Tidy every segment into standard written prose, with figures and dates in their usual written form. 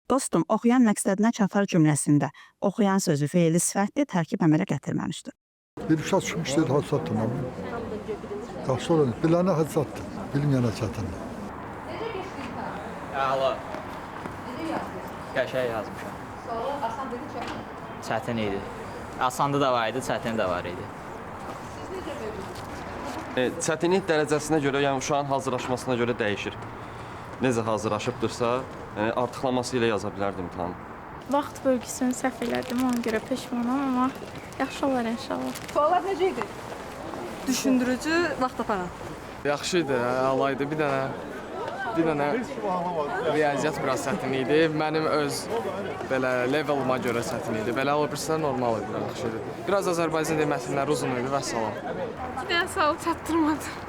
Dostum, oxuyan məqsədinə çatar cümləsində oxuyan sözü feili sifətdir, tərkib əmələ gətirməmişdir. Bir uşaq çıxmış dedi, hadisə atdım. Yaxşı olan, bilənə hadisə atdım, bilməyənə çətindir. Necə keçdi imtahan? Əla. Necə yazdınız? Qəşəng yazmışam. Suallar asan idi, çətin? Çətin idi. Asandı da var idi, çətin də var idi. Siz necə verdiniz? Çətinlik dərəcəsinə görə, yəni uşağın hazırlaşmasına görə dəyişir. Necə hazırlaşıbdırsa, yəni artıqlaması ilə yaza bilərdi imtahanı. Vaxt bölgüsünü səhv elədim, ona görə peşmanam, amma yaxşı olar inşallah. Suallar necə idi? Düşündürücü, vaxt aparan. Yaxşı idi, əla idi. Bir dənə riyaziyyat biraz çətin idi. Mənim öz belə levelıma görə çətin idi. Belə o birisilər normal idi, yaxşı idi. Biraz Azərbaycan dili mətnləri uzun idi, vəssalam. 2 dənə sualı çatdırmadım.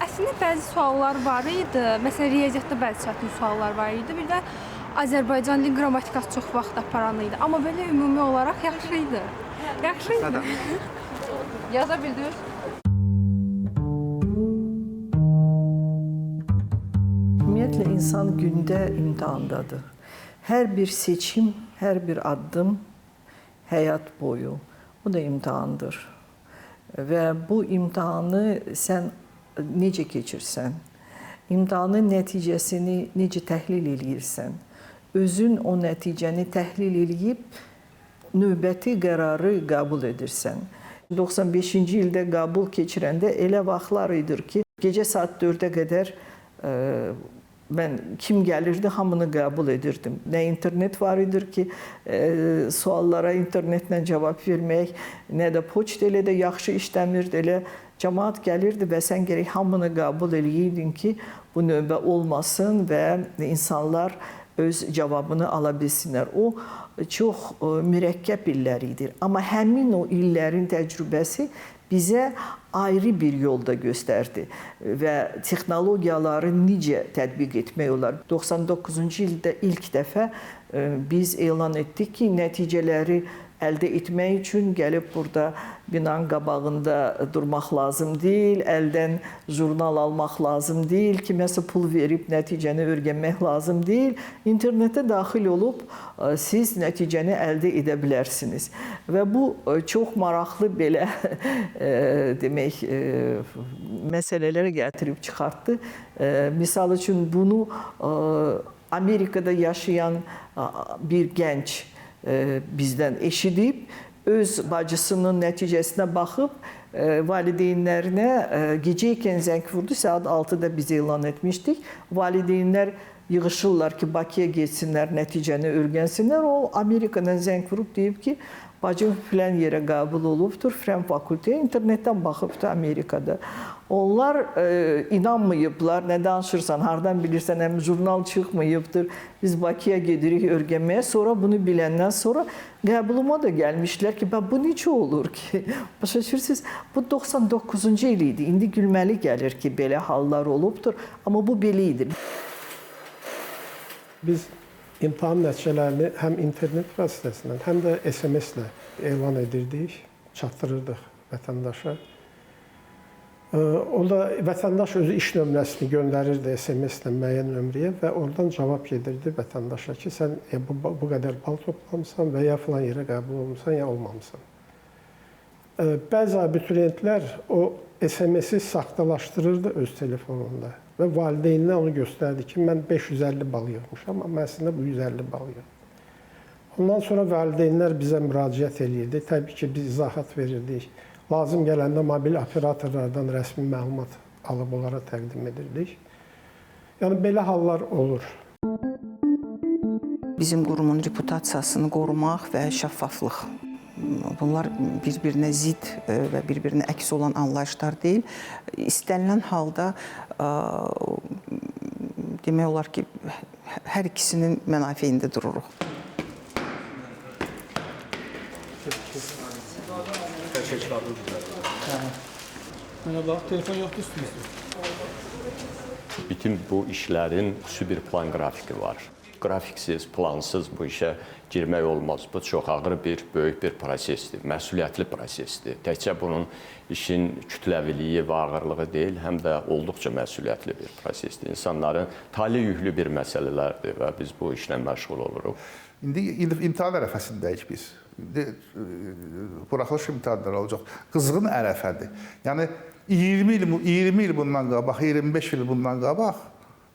Əslində bəzi suallar var idi. Məsələn, riyaziyyatda bəzi çətin suallar var idi. Bir də Azərbaycan dili qrammatikası çox vaxt aparan idi. Amma belə ümumi olaraq yaxşı idi. Yaxşı idi. Yaza bildiniz? Ümumiyyətlə insan gündə imtahandadır. Hər bir seçim, hər bir addım həyat boyu o da imtahandır. Və bu imtahanı sən necə keçirsən, imtahanın nəticəsini necə təhlil eləyirsən, özün o nəticəni təhlil eləyib növbəti qərarı qəbul edirsən. 95-ci ildə qəbul keçirəndə elə vaxtlar idi ki, gecə saat 4-ə qədər mən kim gəlirdi hamını qəbul edirdim. Nə internet var idi ki, suallara internetlə cavab vermək, nə də poçt elə də yaxşı işləmirdi, elə cəmaət gəlirdi və sən gərək hamını qəbul eləyirdin ki, bu növbə olmasın və insanlar öz cavabını ala bilsinlər. O çox mürəkkəb illər idi. Amma həmin o illərin təcrübəsi bizə ayrı bir yolda göstərdi və texnologiyaları necə tətbiq etmək olar. 99-cu ildə ilk dəfə biz elan etdik ki, nəticələri əldə etmək üçün gəlib burada binanın qabağında durmaq lazım deyil, əldən jurnal almaq lazım deyil, kiməsə pul verib nəticəni öyrənmək lazım deyil. İnternetə daxil olub siz nəticəni əldə edə bilərsiniz. Və bu çox maraqlı belə demək məsələlərə gətirib çıxartdı. Misal üçün bunu Amerikada yaşayan bir gənc bizdən eşidib, öz bacısının nəticəsinə baxıb valideynlərinə gecəykən zəng vurdu. Saat 6-da biz elan etmişdik. Valideynlər yığışırlar ki, Bakıya getsinlər, nəticəni öyrənsinlər. O Amerikadan zəng vurub deyib ki, bacım filan yerə qəbul olubdur, filan fakültəyə, internetdən baxıbdır Amerikada. Onlar inanmayıblar, nə danışırsan, hardan bilirsən, həm jurnal çıxmayıbdır, biz Bakıya gedirik öyrənməyə. Sonra bunu biləndən sonra qəbuluma da gəlmişlər ki, bu necə olur ki? Başa düşürsünüz, bu 99-cu il idi. İndi gülməli gəlir ki, belə hallar olubdur, amma bu belə idi. Biz imtahan nəticələrini həm internet vasitəsilə, həm də SMS-lə elan edirdik, çatdırırdıq vətəndaşa. O da vətəndaş özü iş nömrəsini göndərirdi SMS-lə müəyyən nömrəyə və oradan cavab gedirdi vətəndaşa ki, sən bu qədər bal toplamısan və ya filan yerə qəbul olmusan, ya olmamısan. Bəzi abituriyentlər o SMS-i saxtalaşdırırdı öz telefonunda və valideyninə onu göstərdi ki, mən 550 bal yığmışam, amma əslində bu 150 bal yığıb. Ondan sonra valideynlər bizə müraciət eləyirdi. Təbii ki, biz izahat verirdik. Lazım gələndə mobil operatorlardan rəsmi məlumat alıb onlara təqdim edirdik. Yəni, belə hallar olur. Bizim qurumun reputasiyasını qorumaq və şəffaflıq. Bunlar bir-birinə zidd və bir-birinə əks olan anlayışlar deyil. İstənilən halda demək olar ki, hər ikisinin mənafeyində dururuq. Mənə bax, telefon yoxdur üstümüzdə. Bütün bu işlərin xüsusi bir plan qrafiki var. Qrafiksiz, plansız bu işə girmək olmaz. Bu çox ağır bir, böyük bir prosesdir, məsuliyyətli prosesdir. Təkcə bunun işin kütləviliyi və ağırlığı deyil, həm də olduqca məsuliyyətli bir prosesdir. İnsanların tale yüklü bir məsələlərdir və biz bu işlə məşğul oluruq. İndi imtahan ərəfəsindəyik biz. İndi buraxılış imtahanları olacaq. Qızğın ərəfədir. Yəni 20 il bundan qabaq, 25 il bundan qabaq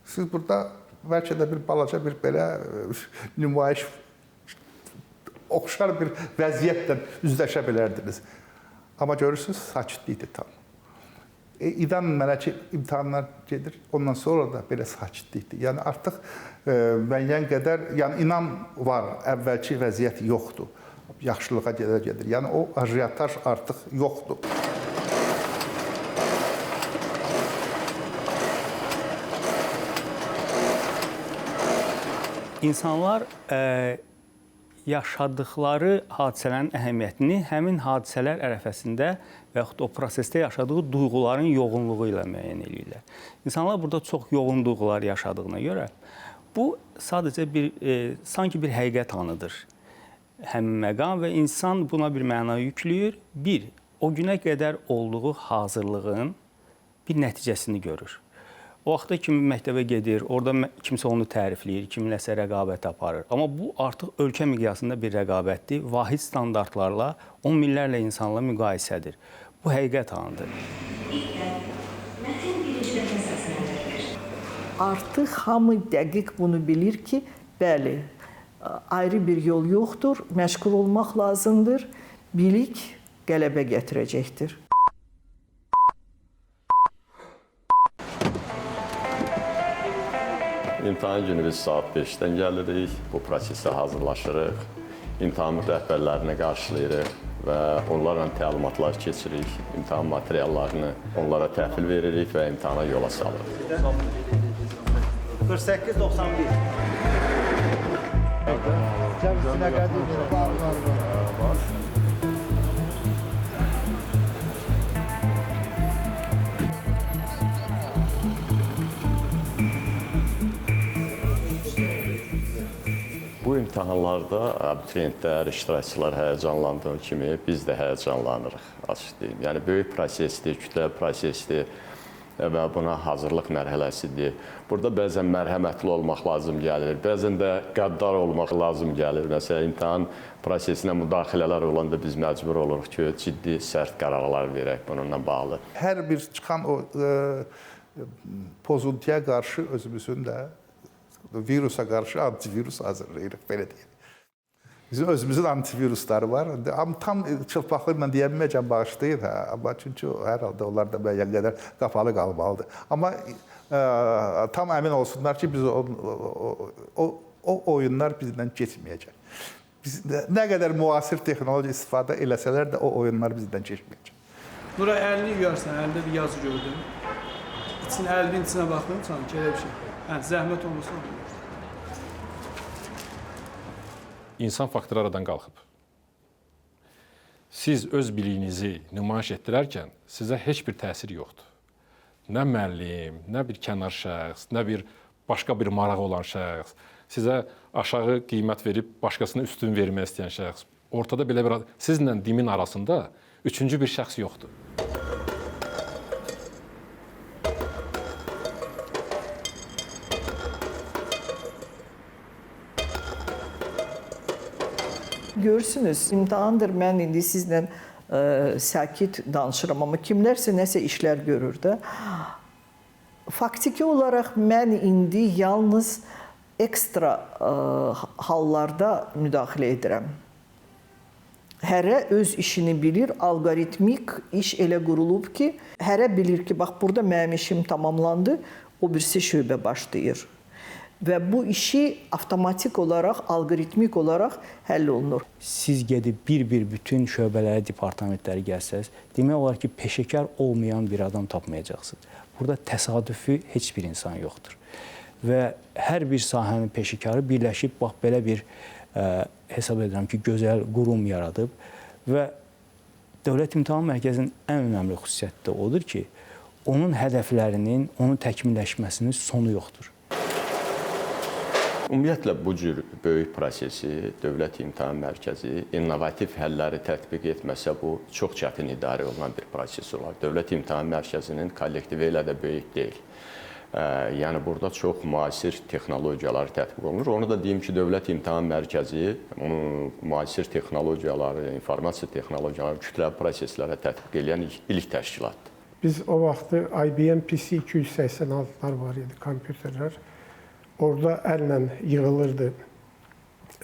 siz burada bəlkə də bir balaca bir belə nümayiş oxşar bir vəziyyətlə üzləşə bilərdiniz. Amma görürsünüz, sakitlikdir tam. İnanın mənə ki, imtahanlar gedir, ondan sonra da belə sakitlikdir. Yəni artıq müəyyən qədər, yəni inam var, əvvəlki vəziyyət yoxdur. Yaxşılığa gedir. Yəni o ajiyotaj artıq yoxdur. İnsanlar yaşadıkları hadisələrin əhəmiyyətini həmin hadisələr ərəfəsində və yaxud o prosesdə yaşadığı duyğuların yoğunluğu ilə müəyyən eləyirlər. İnsanlar burada çox yoğun duyğular yaşadığına görə bu sadəcə bir sanki bir həqiqət anıdır. Həmin məqam və insan buna bir məna yükləyir. Bir, o günə qədər olduğu hazırlığın bir nəticəsini görür. O vaxta kimi məktəbə gedir, orada kimsə onu tərifləyir, kiminləsə rəqabət aparır. Amma bu artıq ölkə miqyasında bir rəqabətdir. Vahid standartlarla on minlərlə insanla müqayisədir. Bu həqiqət anıdır. Artıq hamı dəqiq bunu bilir ki, bəli, ayrı bir yol yoxdur, məşğul olmaq lazımdır, bilik qələbə gətirəcəkdir. İmtahan günü biz saat 5-dən gəlirik, bu prosesə hazırlaşırıq, imtahan rəhbərlərini qarşılayırıq və onlarla təlimatlar keçirik, imtahan materiallarını onlara təhvil veririk və imtahana yola salırıq. 48,91. Bu imtahanlarda abituriyentlər, iştirakçılar həyəcanlandığı kimi biz də həyəcanlanırıq, açıq deyim. Yəni böyük prosesdir, kütləvi prosesdir və buna hazırlıq mərhələsidir. Burada bəzən mərhəmətli olmaq lazım gəlir, bəzən də qəddar olmaq lazım gəlir. Məsələn, imtahan prosesinə müdaxilələr olanda biz məcbur oluruq ki, ciddi, sərt qərarlar verək bununla bağlı. Hər bir çıxan o pozuntuya qarşı özümüzün də virusa qarşı antivirus hazırlayırıq, belə deyək. Bizim özümüzün antivirusları var. Amma tam çılpaqlıqla deyə bilməyəcəm, bağışlayın. Amma çünki hər halda onlar da müəyyən qədər qapalı qalmalıdır. Amma tam əmin olsunlar ki, biz o oyunlar bizdən keçməyəcək. Biz nə qədər müasir texnologiya istifadə eləsələr də o oyunlar bizdən keçməyəcək. Nuray, əlini yuyarsan, əlində bir yazı gördüm. İçin, əlinin içinə baxdın, sanki elə bir şey. Yəni, zəhmət olmasa olur. İnsan faktoru aradan qalxıb. Siz öz biliyinizi nümayiş etdirərkən sizə heç bir təsir yoxdur. Nə müəllim, nə bir kənar şəxs, nə bir başqa bir marağı olan şəxs, sizə aşağı qiymət verib başqasına üstün vermək istəyən şəxs. Ortada belə bir sizlə dimin arasında üçüncü bir şəxs yoxdur. Görürsünüz, imtahandır. Mən indi sizlə sakit danışıram, amma kimlərsə nəsə işlər görür də. Faktiki olaraq mən indi yalnız ekstra hallarda müdaxilə edirəm. Hərə öz işini bilir, alqoritmik iş elə qurulub ki, hərə bilir ki, bax burada mənim işim tamamlandı, o birisi şöbə başlayır. Və bu işi avtomatik olaraq, alqoritmik olaraq həll olunur. Siz gedib bir-bir bütün şöbələrə, departamentləri gəlsəz, demək olar ki, peşəkar olmayan bir adam tapmayacaqsınız. Burada təsadüfi heç bir insan yoxdur. Və hər bir sahənin peşəkarı birləşib, bax belə bir hesab edirəm ki, gözəl qurum yaradıb və Dövlət İmtahan Mərkəzinin ən önəmli xüsusiyyəti də odur ki, onun hədəflərinin, onun təkmilləşməsinin sonu yoxdur. Ümumiyyətlə bu cür böyük prosesi Dövlət İmtahan Mərkəzi innovativ həlləri tətbiq etməsə bu çox çətin idarə olunan bir proses olar. Dövlət İmtahan Mərkəzinin kollektivi elə də böyük deyil. Yəni burada çox müasir texnologiyalar tətbiq olunur. Onu da deyim ki, Dövlət İmtahan Mərkəzi müasir texnologiyaları, informasiya texnologiyaları kütləvi proseslərə tətbiq edən ilk təşkilatdır. Biz o vaxtı IBM PC 286-lar var idi, kompüterlər. Orada əllə yığılırdı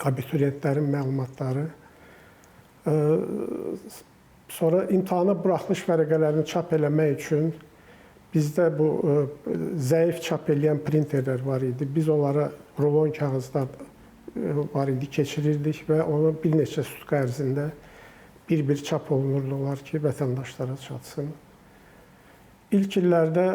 abituriyentlərin məlumatları. Sonra imtahana buraxılış vərəqələrini çap eləmək üçün bizdə bu zəif çap eləyən printerlər var idi. Biz onlara rulon kağızlar var idi, keçirirdik və onu bir neçə sutka ərzində bir-bir çap olunurdular ki, vətəndaşlara çatsın. İlk illərdə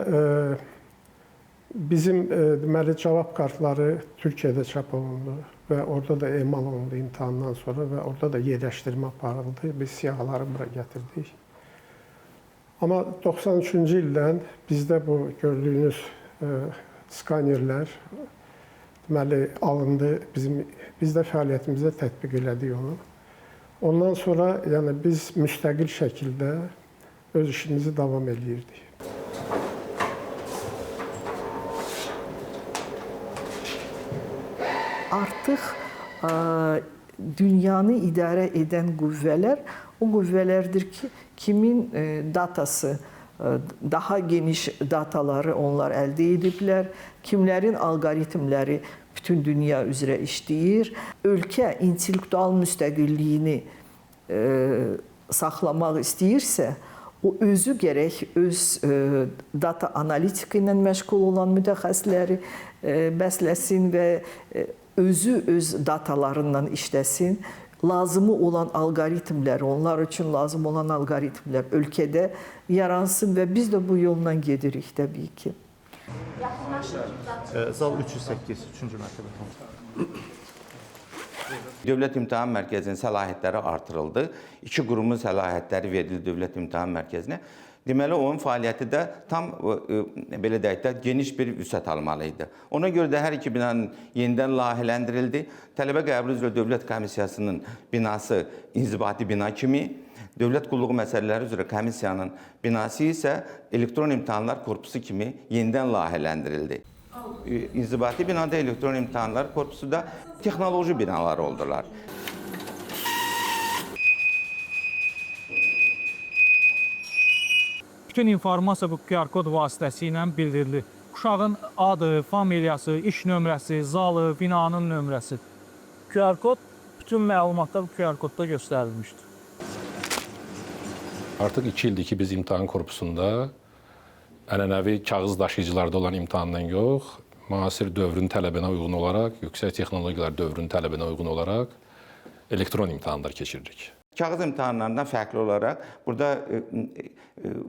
bizim deməli cavab kartları Türkiyədə çap olundu və orada da emal olundu imtahandan sonra və orada da yerləşdirmə aparıldı. Biz siyahıları bura gətirdik. Amma 93-cü ildən bizdə bu gördüyünüz skanerlər deməli alındı. Biz də fəaliyyətimizdə tətbiq elədik onu. Ondan sonra yəni biz müstəqil şəkildə öz işimizi davam eləyirdik. Artıq dünyanı idarə edən qüvvələr o qüvvələrdir ki, kimin datası, daha geniş dataları onlar əldə ediblər, kimlərin alqoritmləri bütün dünya üzrə işləyir. Ölkə intellektual müstəqilliyini saxlamaq istəyirsə, o özü gərək öz data analitika ilə məşğul olan mütəxəssisləri bəsləsin və özü öz datalarından işləsin. Lazımı olan alqoritmlər, onlar üçün lazım olan alqoritmlər ölkədə yaransın və biz də bu yolla gedirik təbii ki. Zal 308, 3-cü mərtəbə. Dövlət İmtahan Mərkəzinin səlahiyyətləri artırıldı. İki qurumun səlahiyyətləri verildi Dövlət İmtahan Mərkəzinə. Deməli, onun fəaliyyəti də tam, belə deyək də, geniş bir vüsət almalı idi. Ona görə də hər iki binanın yenidən layihələndirildi. Tələbə qəbulu üzrə Dövlət Komissiyasının binası inzibati bina kimi, Dövlət Qulluğu məsələləri üzrə komissiyanın binası isə elektron imtahanlar korpusu kimi yenidən layihələndirildi. İnzibati binada elektron imtahanlar korpusu da texnoloji binaları oldular. Bütün informasiya bu QR kod vasitəsilə bildirilir. Uşağın adı, familiyası, iş nömrəsi, zalı, binanın nömrəsi. QR kod, bütün məlumatlar bu QR kodda göstərilmişdir. Artıq 2 ildir ki, biz imtahan korpusunda ənənəvi kağız daşıyıcılarda olan imtahandan yox, müasir dövrün tələbinə uyğun olaraq, yüksək texnologiyalar dövrünün tələbinə uyğun olaraq elektron imtahanlar keçiririk. Kağız imtahanlarından fərqli olaraq burada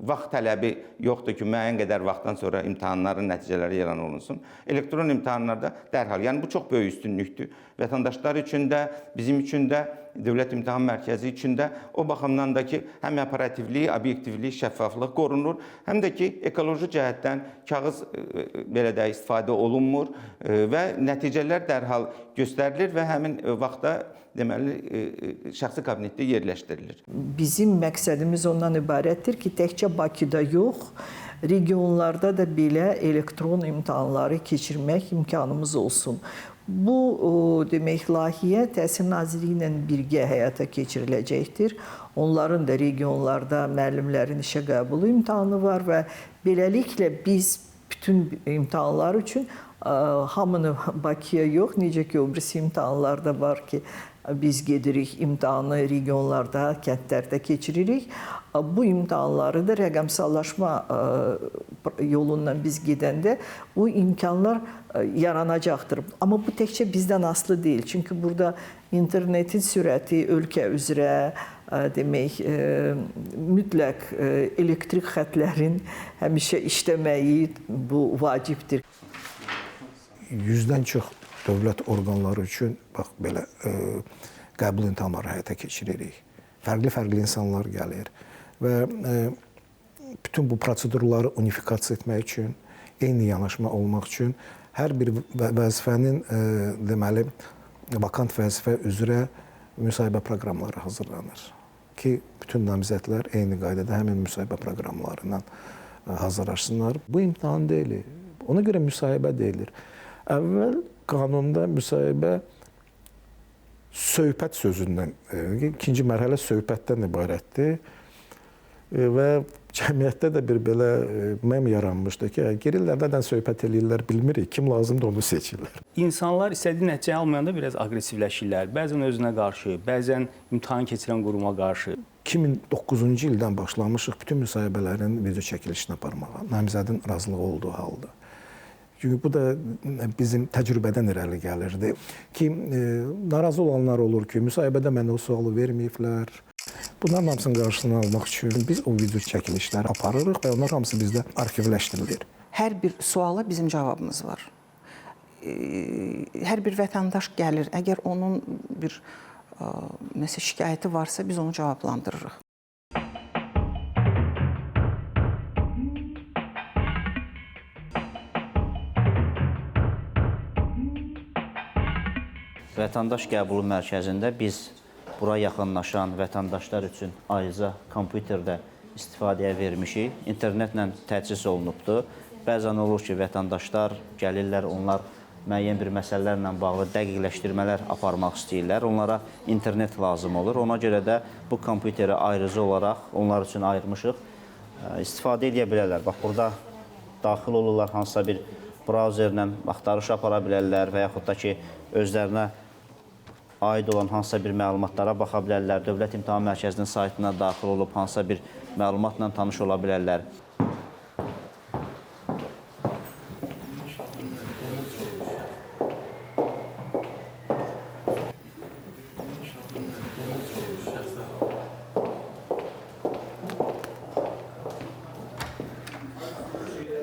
vaxt tələbi yoxdur ki, müəyyən qədər vaxtdan sonra imtahanların nəticələri elan olunsun. Elektron imtahanlarda dərhal, yəni bu çox böyük üstünlükdür. Vətəndaşlar üçün də, bizim üçün də, Dövlət İmtahan Mərkəzi üçün də o baxımdan da ki, həm operativlik, obyektivlik, şəffaflıq qorunur, həm də ki, ekoloji cəhətdən kağız belə də istifadə olunmur və nəticələr dərhal göstərilir və həmin vaxtda deməli şəxsi kabinetdə yerləşdirilir. Bizim məqsədimiz ondan ibarətdir ki, təkcə Bakıda yox, regionlarda da belə elektron imtahanları keçirmək imkanımız olsun. Bu demək layihə Təhsil Nazirliyi ilə birgə həyata keçiriləcəkdir. Onların da regionlarda müəllimlərin işə qəbulu imtahanı var və beləliklə biz bütün imtahanlar üçün hamını Bakıya yox, necə ki o birisi imtahanlarda var ki, biz gedirik imtahanı regionlarda, kəndlərdə keçiririk. Bu imtahanları da rəqəmsallaşma yolundan biz gedəndə bu imkanlar yaranacaqdır. Amma bu təkcə bizdən asılı deyil. Çünki burada internetin sürəti ölkə üzrə, demək, mütləq elektrik xətlərin həmişə işləməyi bu vacibdir. 100-dən çox dövlət orqanları üçün bax belə qəbul imtahanları həyata keçiririk. Fərqli-fərqli insanlar gəlir və bütün bu prosedurları unifikasiya etmək üçün, eyni yanaşma olmaq üçün Hər bir vəzifənin deməli vakant vəzifə üzrə müsahibə proqramları hazırlanır ki, bütün namizədlər eyni qaydada həmin müsahibə proqramları ilə hazırlaşsınlar. Bu imtahan deyil. Ona görə müsahibə deyilir. Əvvəl qanunda müsahibə söhbət sözündən, ikinci mərhələ söhbətdən ibarətdir. Və cəmiyyətdə də bir belə mem yaranmışdı ki, girirlər, nədən söhbət eləyirlər bilmirik, kim lazımdır onu seçirlər. İnsanlar istədiyi nəticəni almayanda biraz aqressivləşirlər. Bəzən özünə qarşı, bəzən imtahan keçirən quruma qarşı. 2009-cu ildən başlamışıq bütün müsahibələrin video çəkilişini aparmağa, namizədin razılığı olduğu halda. Çünki bu da bizim təcrübədən irəli gəlirdi ki, narazı olanlar olur ki, müsahibədə mənə o sualı verməyiblər. Bunların hamısının qarşısını almaq üçün biz o video çəkilişləri aparırıq və onlar hamısı bizdə arxivləşdirilir. Hər bir suala bizim cavabımız var. Hər bir vətəndaş gəlir, əgər onun bir nəsə şikayəti varsa, biz onu cavablandırırıq. Vətəndaş qəbulu mərkəzində biz bura yaxınlaşan vətəndaşlar üçün ayrıca kompüterdə istifadəyə vermişik. İnternetlə təchiz olunubdur. Bəzən olur ki, vətəndaşlar gəlirlər, onlar müəyyən bir məsələlərlə bağlı dəqiqləşdirmələr aparmaq istəyirlər. Onlara internet lazım olur. Ona görə də bu kompüteri ayrıca olaraq onlar üçün ayırmışıq. İstifadə edə bilərlər. Bax, burada daxil olurlar, hansısa bir brauzerlə axtarış apara bilərlər və yaxud da ki, özlərinə aid olan hansısa bir məlumatlara baxa bilərlər. Dövlət İmtahan Mərkəzinin saytına daxil olub hansısa bir məlumatla tanış ola bilərlər.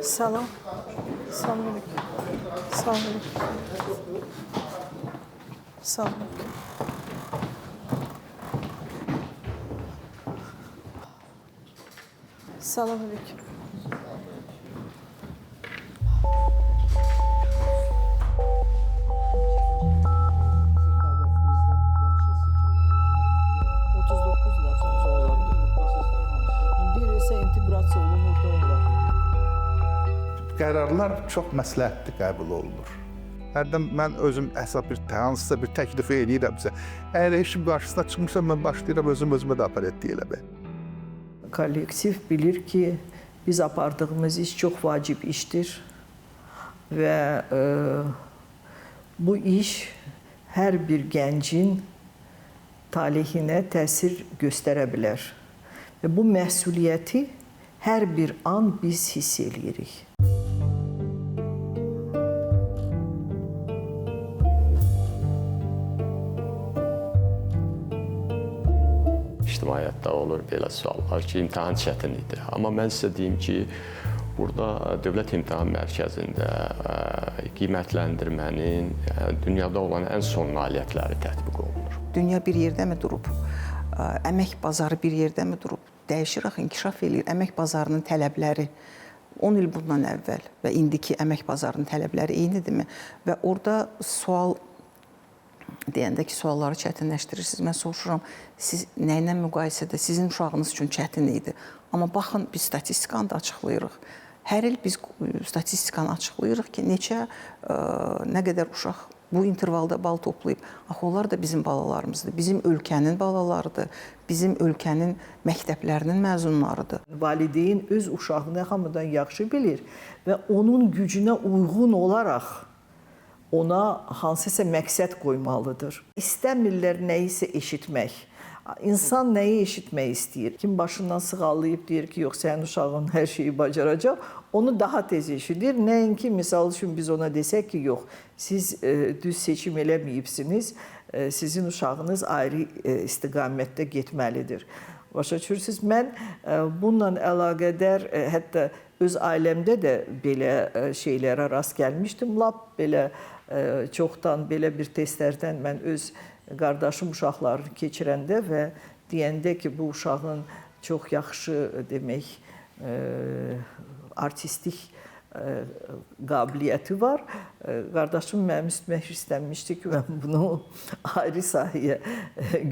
Salam. Salam aleyküm. Salam aleyküm. Salam aleyküm. Salam aleyküm. Qərarlar çox məsləhətli qəbul olunur. Hərdən mən özüm əsas bir hansısa bir təklifi eləyirəmsə, əgər işin qarşısına çıxmışsa, mən başlayıram özüm özümə də aparat eləməyə. Kollektiv bilir ki, biz apardığımız iş çox vacib işdir və bu iş hər bir gəncin talehinə təsir göstərə bilər. Və bu məsuliyyəti hər bir an biz hiss eləyirik. İctimaiyyətdə olur belə suallar ki, imtahan çətin idi. Amma mən sizə deyim ki, burada Dövlət İmtahan Mərkəzində qiymətləndirmənin dünyada olan ən son nailiyyətləri tətbiq olunur. Dünya bir yerdəmi durub? Əmək bazarı bir yerdəmi durub? Dəyişir axı, inkişaf eləyir. Əmək bazarının tələbləri 10 il bundan əvvəl və indiki əmək bazarının tələbləri eynidirmi? Və orada sual deyəndə ki, sualları çətinləşdirirsiniz. Mən soruşuram, siz nə ilə müqayisədə sizin uşağınız üçün çətin idi? Amma baxın, biz statistikanı da açıqlayırıq. Hər il biz statistikanı açıqlayırıq ki, neçə, nə qədər uşaq bu intervalda bal toplayıb. Axı, onlar da bizim balalarımızdır, bizim ölkənin balalarıdır, bizim ölkənin məktəblərinin məzunlarıdır. Valideyn öz uşağını hamıdan yaxşı bilir və onun gücünə uyğun olaraq ona hansısa məqsəd qoymalıdır. İstəmirlər nəyisə eşitmək. İnsan nəyi eşitmək istəyir? Kim başından sığallayıb deyir ki, yox, sənin uşağın hər şeyi bacaracaq, onu daha tez eşidir. Nəinki, misal üçün biz ona desək ki, yox, siz düz seçim eləməyibsiniz, sizin uşağınız ayrı istiqamətdə getməlidir. Başa düşürsünüz? Mən bununla əlaqədar hətta öz ailəmdə də belə şeylərə rast gəlmişdim. Lap belə çoxdan belə bir testlərdən mən öz qardaşım uşaqlarını keçirəndə və deyəndə ki, bu uşağın çox yaxşı demək artistik qabiliyyəti var. Qardaşım mənim üstümə hirslənmişdi ki, mən bunu ayrı sahəyə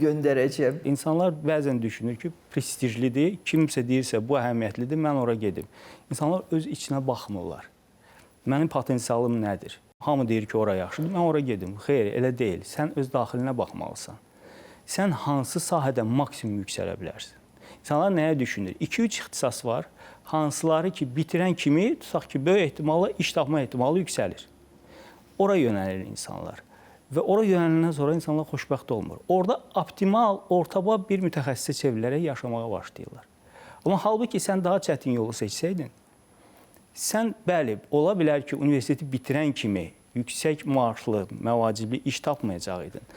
göndərəcəm. İnsanlar bəzən düşünür ki, prestijlidir, kimsə deyirsə bu əhəmiyyətlidir, mən ora gedim. İnsanlar öz içinə baxmırlar. Mənim potensialım nədir? Hamı deyir ki, ora yaxşıdır, mən ora gedim. Xeyr, elə deyil. Sən öz daxilinə baxmalısan. Sən hansı sahədə maksimum yüksələ bilərsən? İnsanlar nəyə düşünür? 2-3 ixtisas var, hansıları ki, bitirən kimi, tutaq ki, böyük ehtimalla iş tapma ehtimalı yüksəlir. Ora yönəlir insanlar. Və ora yönələndən sonra insanlar xoşbəxt olmur. Orada optimal, ortaba bir mütəxəssisə çevrilərək yaşamağa başlayırlar. Amma halbuki sən daha çətin yolu seçsəydin, sən bəli, ola bilər ki, universiteti bitirən kimi yüksək maaşlı, məvacibli iş tapmayacaq idin.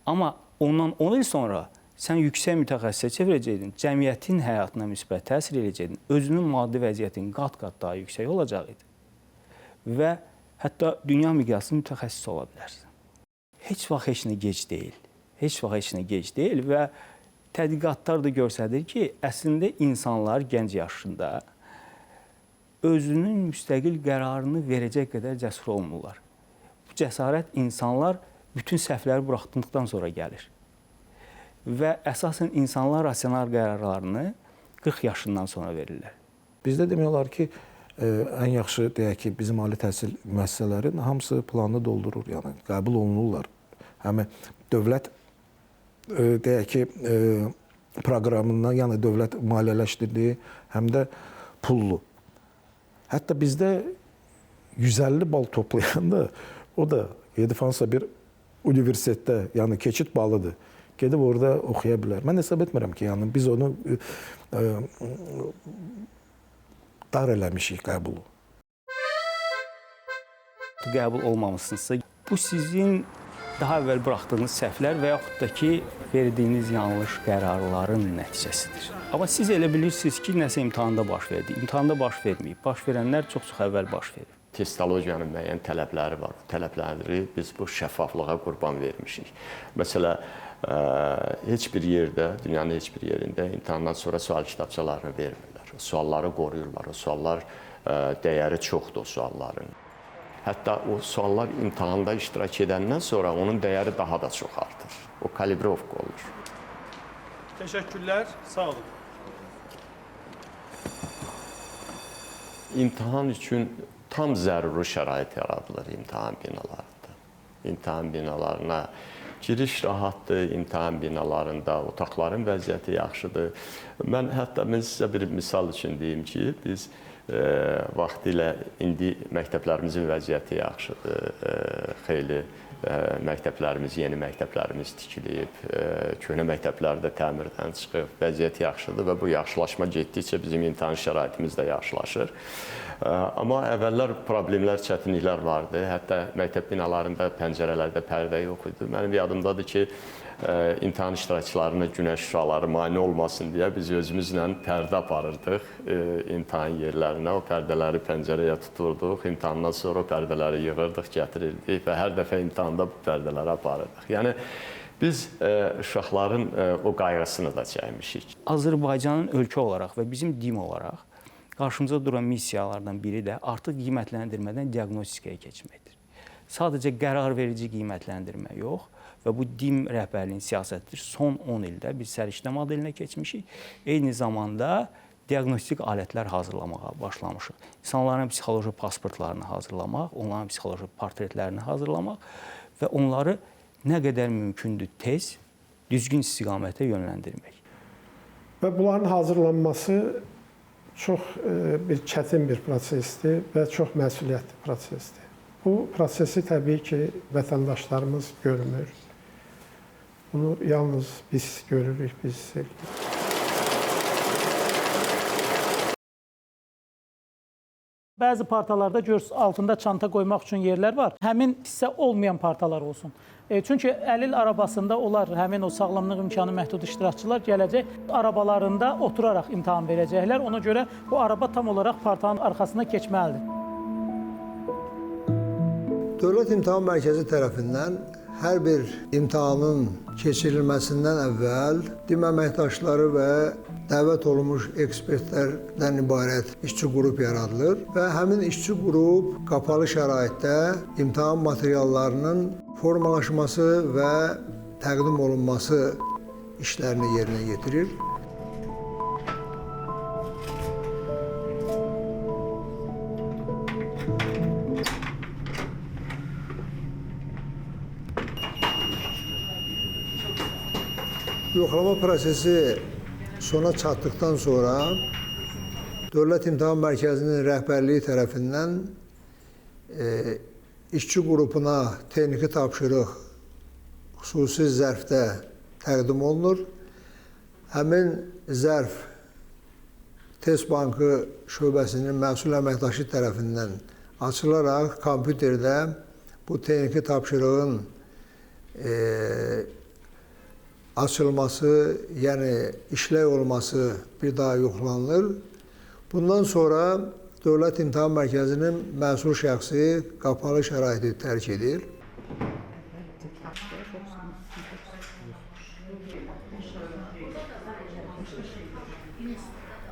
Amma ondan 10 il sonra sən yüksək mütəxəssisə çevirəcəkdin, cəmiyyətin həyatına müsbət təsir edəcəkdin, özünün maddi vəziyyətin qat-qat daha yüksək olacaq idi. Və hətta dünya miqyasında mütəxəssis ola bilərsən. Heç vaxt heç nə gec deyil. Heç vaxt heç nə gec deyil və tədqiqatlar da göstərir ki, əslində insanlar gənc yaşında özünün müstəqil qərarını verəcək qədər cəsur olmurlar. Bu cəsarət insanlar bütün səhvləri buraxdıqdan sonra gəlir. Və əsasən insanlar rasional qərarlarını 40 yaşından sonra verirlər. Bizdə demək olar ki, ən yaxşı deyək ki, bizim ali təhsil müəssisələrinin hamısı planı doldurur, yəni qəbul olunurlar. Həm dövlət deyək ki, proqramından, yəni dövlət maliyyələşdirdiyi, həm də pullu. Hətta bizdə 150 bal toplayanda o da gedib hansısa bir universitetdə, yəni keçid balıdır. Gedib orada oxuya bilər. Mən hesab etmirəm ki, yəni biz onu dar eləmişik qəbulu. Qəbul olmamışsınızsa, bu sizin daha əvvəl buraxdığınız səhvlər və yaxud da ki, verdiyiniz yanlış qərarların nəticəsidir. Amma siz elə bilirsiniz ki, nəsə imtahanda baş verdi. İmtahanda baş verməyib. Baş verənlər çox-çox əvvəl baş verir. Testologiyanın müəyyən tələbləri var. Bu tələbləri biz bu şəffaflığa qurban vermişik. Məsələ, heç bir yerdə, dünyanın heç bir yerində imtahandan sonra sual kitabçalarını vermirlər. O sualları qoruyurlar. O suallar dəyəri çoxdur o sualların. Hətta o suallar imtahanda iştirak edəndən sonra onun dəyəri daha da çox artır. O kalibrovka olur. Təşəkkürlər, sağ olun. İmtahan üçün tam zəruri şərait yaradılır imtahan binalarında. İmtahan binalarına giriş rahatdır, imtahan binalarında otaqların vəziyyəti yaxşıdır. Mən hətta mən sizə bir misal üçün deyim ki, biz vaxtilə indi məktəblərimizin vəziyyəti yaxşıdır. Xeyli məktəblərimiz, yeni məktəblərimiz tikilib, köhnə məktəblər də təmirdən çıxıb, vəziyyət yaxşıdır və bu yaxşılaşma getdikcə bizim imtahan şəraitimiz də yaxşılaşır. Amma əvvəllər problemlər, çətinliklər vardı. Hətta məktəb binalarında pəncərələrdə pərdə yox idi. Mənim yadımdadır ki, imtahan iştirakçılarına günəş şüaları mane olmasın deyə biz özümüzlə pərdə aparırdıq imtahan yerlərinə. O pərdələri pəncərəyə tuturduq, imtahandan sonra o pərdələri yığırdıq, gətirirdik və hər dəfə imtahanda bu pərdələri aparırdıq. Yəni biz uşaqların o qayğısını da çəkmişik. Azərbaycanın ölkə olaraq və bizim DİM olaraq qarşımıza duran missiyalardan biri də artıq qiymətləndirmədən diaqnostikaya keçməkdir. Sadəcə qərar verici qiymətləndirmə yox və bu DİM rəhbərliyinin siyasətidir. Son 10 ildə biz səriştə modelinə keçmişik. Eyni zamanda diaqnostik alətlər hazırlamağa başlamışıq. İnsanların psixoloji pasportlarını hazırlamaq, onların psixoloji portretlərini hazırlamaq və onları nə qədər mümkündür tez, düzgün istiqamətə yönləndirmək. Və bunların hazırlanması çox bir çətin bir prosesdir və çox məsuliyyətli prosesdir. Bu prosesi təbii ki, vətəndaşlarımız görmür. Bunu yalnız biz görürük, biz hiss edirik. Bəzi partalarda görürsünüz, altında çanta qoymaq üçün yerlər var. Həmin hissə olmayan partalar olsun. Çünki əlil arabasında onlar, həmin o sağlamlıq imkanı məhdud iştirakçılar gələcək, arabalarında oturaraq imtahan verəcəklər. Ona görə bu araba tam olaraq partanın arxasına keçməlidir. Dövlət İmtahan Mərkəzi tərəfindən hər bir imtahanın keçirilməsindən əvvəl DİM əməkdaşları və dəvət olunmuş ekspertlərdən ibarət işçi qrup yaradılır və həmin işçi qrup qapalı şəraitdə imtahan materiallarının formalaşması və təqdim olunması işlərini yerinə yetirir. Yoxlama prosesi sona çatdıqdan sonra Dövlət İmtahan Mərkəzinin rəhbərliyi tərəfindən işçi qrupuna texniki tapşırıq xüsusi zərfdə təqdim olunur. Həmin zərf Test Bankı şöbəsinin məsul əməkdaşı tərəfindən açılaraq kompüterdə bu texniki tapşırığın açılması, yəni işlək olması bir daha yoxlanılır. Bundan sonra Dövlət İmtahan Mərkəzinin məsul şəxsi qapalı şəraiti tərk edir.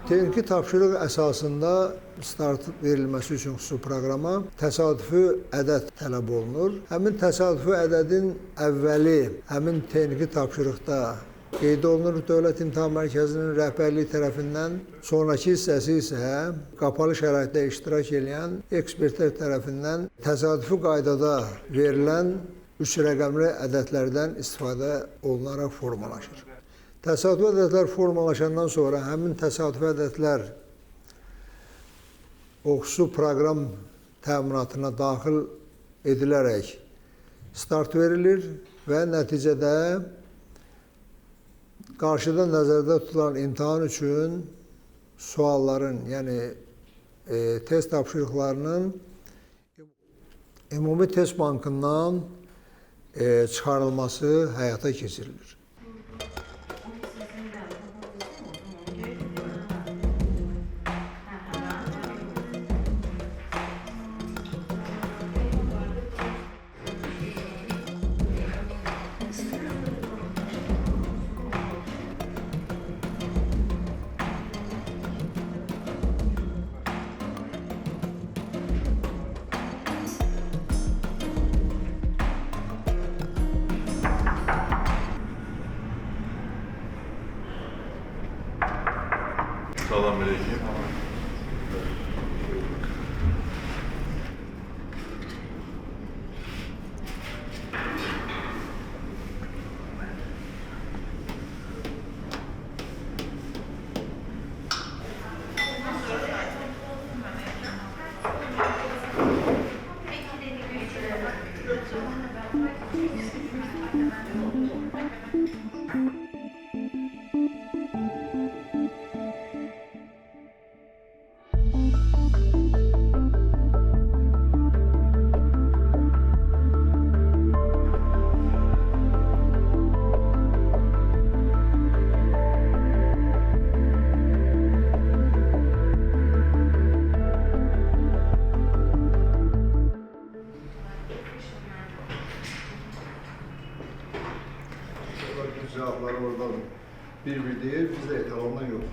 Texniki tapşırıq əsasında start verilməsi üçün xüsusi proqrama təsadüfi ədəd tələb olunur. Həmin təsadüfi ədədin əvvəli həmin texniki tapşırıqda qeyd olunur Dövlət İmtahan Mərkəzinin rəhbərliyi tərəfindən. Sonrakı hissəsi isə qapalı şəraitdə iştirak edən ekspertlər tərəfindən təsadüfi qaydada verilən 3 rəqəmli ədədlərdən istifadə olunaraq formalaşır. Təsadüfi ədədlər formalaşandan sonra həmin təsadüfi ədədlər o xüsusi proqram təminatına daxil edilərək start verilir və nəticədə qarşıda nəzərdə tutulan imtahan üçün sualların, yəni test tapşırıqlarının Ümumi Test Bankından çıxarılması həyata keçirilir. Salam aleyküm. Cevapları oradan bir-bir deyir, biz də etalondan yoxlayırıq.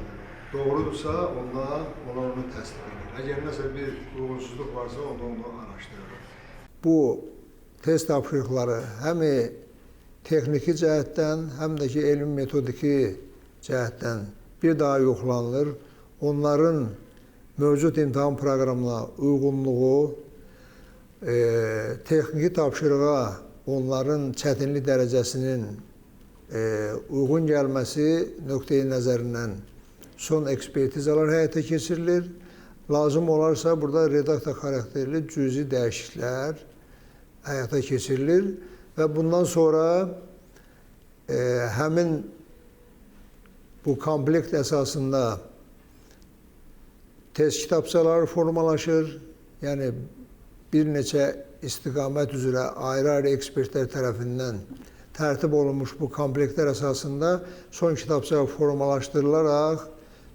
Doğrudursa, onda onlar onu təsdiq edir. Əgər nəsə bir uyğunsuzluq varsa, onda onu araşdırırıq. Bu test tapşırıqları həm texniki cəhətdən, həm də ki, elmi metodiki cəhətdən bir daha yoxlanılır. Onların mövcud imtahan proqramına uyğunluğu, texniki tapşırığa onların çətinlik dərəcəsinin uyğun gəlməsi nöqteyi nəzərindən son ekspertizalar həyata keçirilir. Lazım olarsa burada redaktor xarakterli cüzi dəyişikliklər həyata keçirilir və bundan sonra həmin bu komplekt əsasında test kitabçaları formalaşır. Yəni bir neçə istiqamət üzrə ayrı-ayrı ekspertlər tərəfindən tərtib olunmuş bu komplektlər əsasında son kitabça formalaşdırılaraq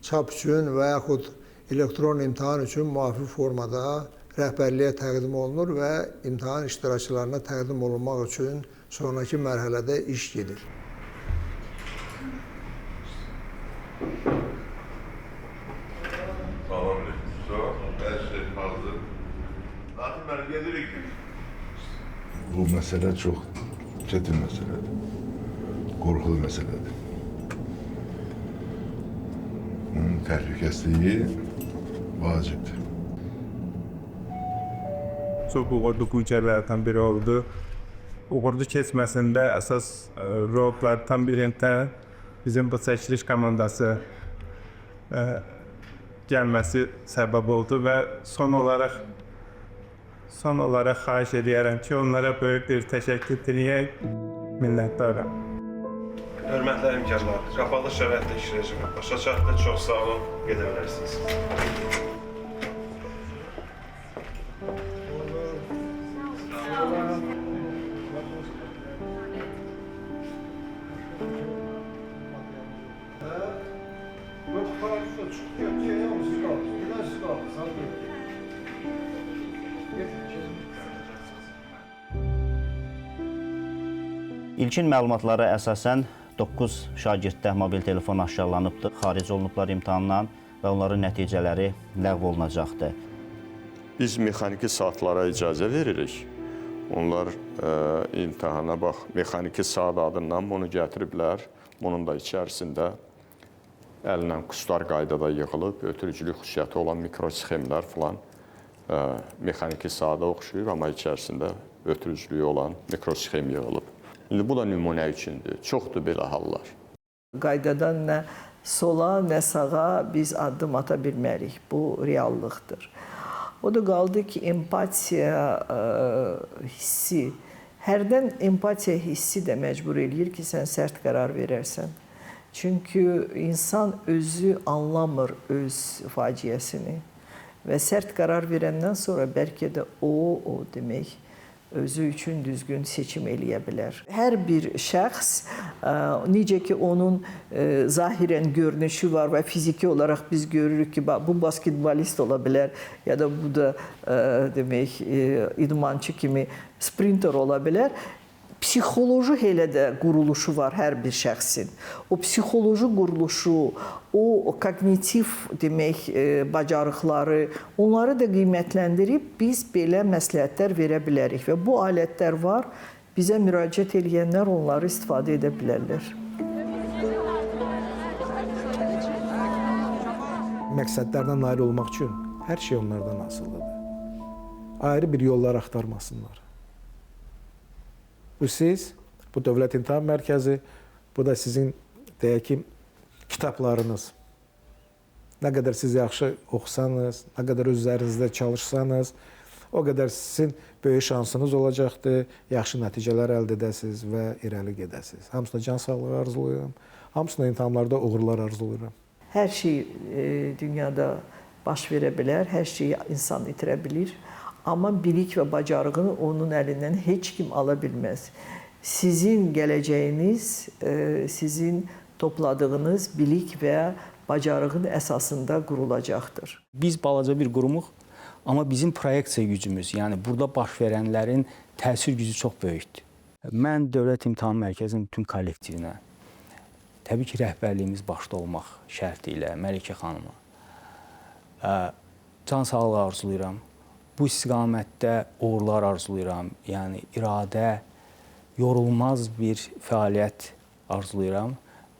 çap üçün və yaxud elektron imtahan üçün müvafiq formada rəhbərliyə təqdim olunur və imtahan iştirakçılarına təqdim olunmaq üçün sonrakı mərhələdə iş gedir. Salam aleyküm. Hər şey hazır. Lakin mən gedirik. Bu məsələ çox çətin məsələdir. Qorxulu məsələdir. Bunun təhlükəsizliyi vacibdir. Çox uğurlu gücələrdən biri oldu. Uğurlu keçməsində əsas rollardan birində bizim bu çəkiliş komandası gəlməsi səbəb oldu və son olaraq xahiş edirəm ki, onlara böyük bir təşəkkür diləyək, minnətdaram. Hörmətli həmkarlar, qapalı şəraitdə iş rejimi başa çatdı. Çox sağ olun, gedə bilərsiniz. İlkin məlumatlara əsasən 9 şagirddə mobil telefon aşkarlanıbdır, xaric olunublar imtahandan və onların nəticələri ləğv olunacaqdır. Biz mexaniki saatlara icazə veririk. Onlar imtahana bax, mexaniki saat adından bunu gətiriblər. Bunun da içərisində əllə kuslar qaydada yığılıb, ötürücülük xüsusiyyəti olan mikrosxemlər filan mexaniki saata oxşuyur, amma içərisində ötürücülüyü olan mikrosxem yığılıb. İndi bu da nümunə üçündür. Çoxdur belə hallar. Qaydadan nə sola, nə sağa biz addım ata bilmərik. Bu reallıqdır. O da qaldı ki, empatiya hissi, hərdən empatiya hissi də məcbur eləyir ki, sən sərt qərar verərsən. Çünki insan özü anlamır öz faciəsini və sərt qərar verəndən sonra bəlkə də o demək, özü üçün düzgün seçim eləyə bilər. Hər bir şəxs, necə ki onun zahirən görünüşü var və fiziki olaraq biz görürük ki, bu basketbolist ola bilər ya da bu da demək idmançı kimi sprinter ola bilər. Psixoloji elə də quruluşu var hər bir şəxsin. O psixoloji quruluşu, o kognitiv demək bacarıqları, onları da qiymətləndirib biz belə məsləhətlər verə bilərik və bu alətlər var, bizə müraciət edənlər onları istifadə edə bilərlər. Məqsədlərdən nail olmaq üçün hər şey onlardan asılıdır. Ayrı bir yollar axtarmasınlar. Bu siz, bu Dövlət İmtahan Mərkəzi, bu da sizin, deyək ki, kitablarınız. Nə qədər siz yaxşı oxusanız, nə qədər öz üzərinizdə çalışsanız, o qədər sizin böyük şansınız olacaqdır, yaxşı nəticələr əldə edəsiniz və irəli gedəsiniz. Hamısına can sağlığı arzulayıram, hamısına imtahanlarda uğurlar arzulayıram. Hər şey dünyada baş verə bilər, hər şeyi insan itirə bilir. Amma bilik və bacarığını onun əlindən heç kim ala bilməz. Sizin gələcəyiniz, sizin topladığınız bilik və bacarığın əsasında qurulacaqdır. Biz balaca bir qurumuq, amma bizim proyeksiya gücümüz, yəni burada baş verənlərin təsir gücü çox böyükdür. Mən Dövlət İmtahan Mərkəzinin bütün kollektivinə, təbii ki, rəhbərliyimiz başda olmaq şərti ilə Məlikə xanıma can sağlığı arzulayıram. Bu istiqamətdə uğurlar arzulayıram. Yəni iradə, yorulmaz bir fəaliyyət arzulayıram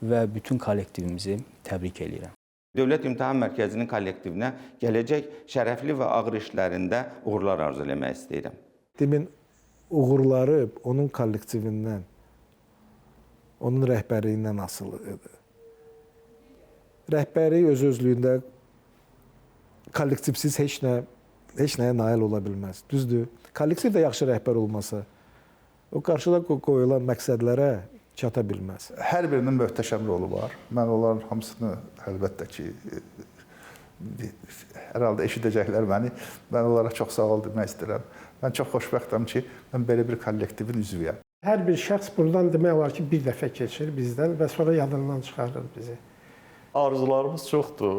və bütün kollektivimizi təbrik eləyirəm. Dövlət İmtahan Mərkəzinin kollektivinə gələcək şərəfli və ağır işlərində uğurlar arzu eləmək istəyirəm. Demin uğurları onun kollektivindən, onun rəhbərliyindən asılıdır. Rəhbərlik öz-özlüyündə kollektivsiz heç nəyə nail ola bilməz. Düzdür. Kollektiv də yaxşı rəhbər olmasa, o qarşıda qoyulan məqsədlərə çata bilməz. Hər birinin möhtəşəm rolu var. Mən onların hamısını əlbəttə ki, hər halda eşidəcəklər məni. Mən onlara çox sağ ol demək istəyirəm. Mən çox xoşbəxtəm ki, mən belə bir kollektivin üzvüyəm. Hər bir şəxs buradan demək olar ki, bir dəfə keçir bizdən və sonra yadından çıxarır bizi. Arzularımız çoxdur.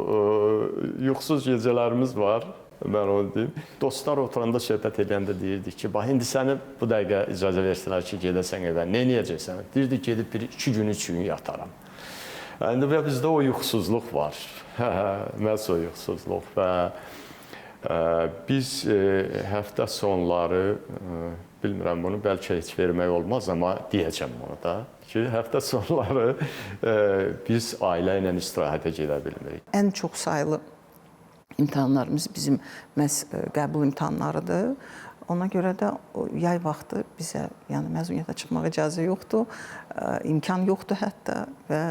Yuxusuz gecələrimiz var. Mən onu deyim. Dostlar oturanda söhbət edəndə deyirdik ki, bax indi səni bu dəqiqə icazə versələr ki, gedəsən evə, nə eləyəcəksən? Deyirdik gedib bir 2 gün, 3 gün yataram. İndi bizdə o yuxusuzluq var. Məhz o yuxusuzluq və biz həftə sonları, bilmirəm bunu, bəlkə heç vermək olmaz, amma deyəcəm bunu da ki, həftə sonları biz ailə ilə istirahətə gedə bilmirik. Ən çox sayılı imtahanlarımız bizim məhz qəbul imtahanlarıdır. Ona görə də o yay vaxtı bizə, yəni məzuniyyətə çıxmağa icazə yoxdur, imkan yoxdur hətta və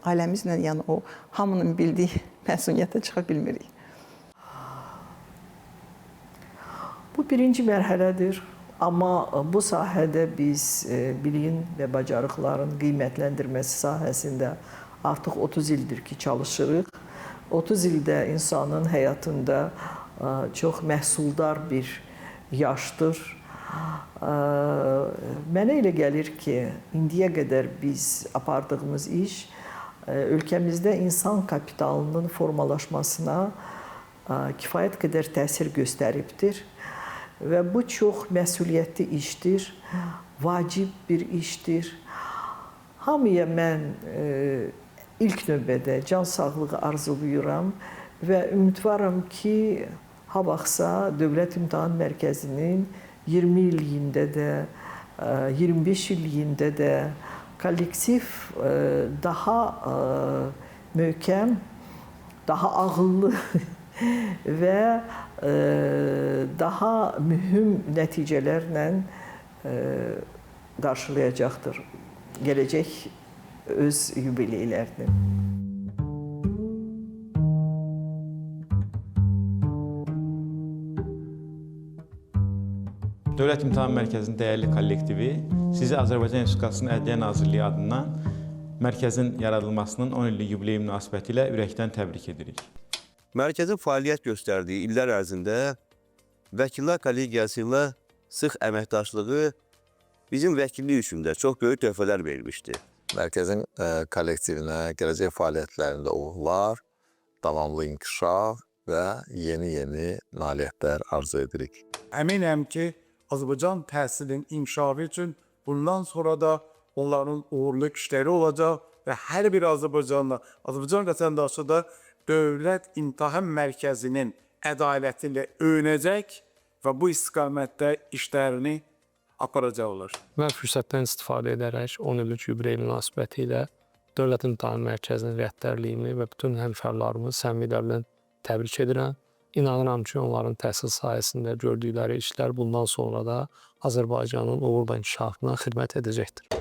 ailəmizlə, yəni o hamının bildiyi məzuniyyətə çıxa bilmirik. Bu birinci mərhələdir. Amma bu sahədə biz biliyin və bacarıqların qiymətləndirməsi sahəsində artıq 30 ildir ki, çalışırıq. 30 ildə insanın həyatında çox məhsuldar bir yaşdır. Mənə elə gəlir ki, indiyə qədər biz apardığımız iş ölkəmizdə insan kapitalının formalaşmasına kifayət qədər təsir göstəribdir. Və bu çox məsuliyyətli işdir, vacib bir işdir. Hamıya mən ilk növbədə can sağlığı arzulayıram və ümidvaram ki, ha vaxtsa Dövlət İmtahan Mərkəzinin 20 illiyində də, 25 illiyində də kollektiv daha möhkəm, daha ağıllı və daha mühüm nəticələrlə qarşılayacaqdır gələcək öz yubileylərini. Dövlət İmtahan Mərkəzinin dəyərli kollektivi sizi Azərbaycan Respublikasının Ədliyyə Nazirliyi adından mərkəzin yaradılmasının 10 illik yubileyi münasibəti ilə ürəkdən təbrik edirik. Mərkəzin fəaliyyət göstərdiyi illər ərzində Vəkillər Kollegiyası ilə sıx əməkdaşlığı bizim vəkillik üçün də çox böyük töhfələr vermişdi. Mərkəzin kollektivinə gələcək fəaliyyətlərində uğurlar, davamlı inkişaf və yeni-yeni nailiyyətlər arzu edirik. Əminəm ki, Azərbaycan təhsilinin inkişafı üçün bundan sonra da onların uğurlu işləri olacaq və hər bir Azərbaycanlı, Azərbaycan vətəndaşı da Dövlət İmtahan Mərkəzinin ədaləti ilə öyünəcək və bu istiqamətdə işlərini aparacaqlar. Mən fürsətdən istifadə edərək 10 illik yubiley münasibəti ilə Dövlət İmtahan Mərkəzinin rəhbərliyini və bütün həmkarlarımı səmimilərlə təbrik edirəm. İnanıram ki, onların təhsil sahəsində gördükləri işlər bundan sonra da Azərbaycanın uğurla inkişafına xidmət edəcəkdir.